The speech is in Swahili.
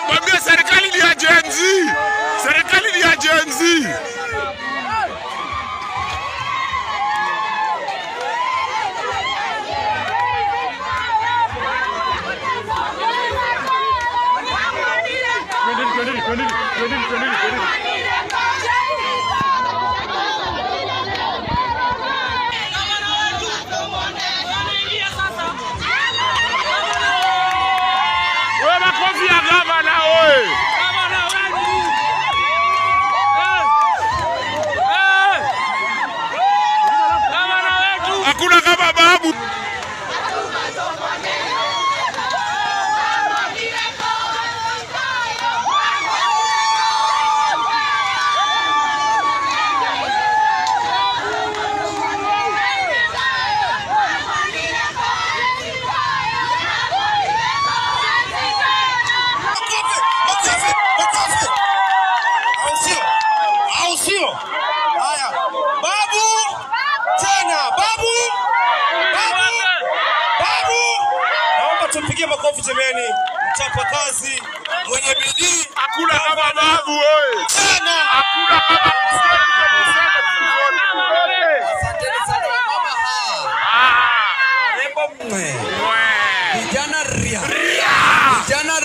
Mwambie serikali ni ya Gen Z. Serikali ni ya Gen Z. Twendeni, twendeni, twendeni, twendeni, twendeni, twendeni. Wewe makofi ya gavana oye. Hakuna kama babu. Makofi, makofi, makofi. Au sio? Au sio? Haya. Babu tena, babu. Babu. Babu. Naomba tumpigie makofi jameni. Mchapakazi, mwenye bidii. Hakuna kama babu oye. Tena. Hakuna kama Asanteni sana wamama hawa. Ah. Rembo mwe. Mwe. Vijana ria. Vijana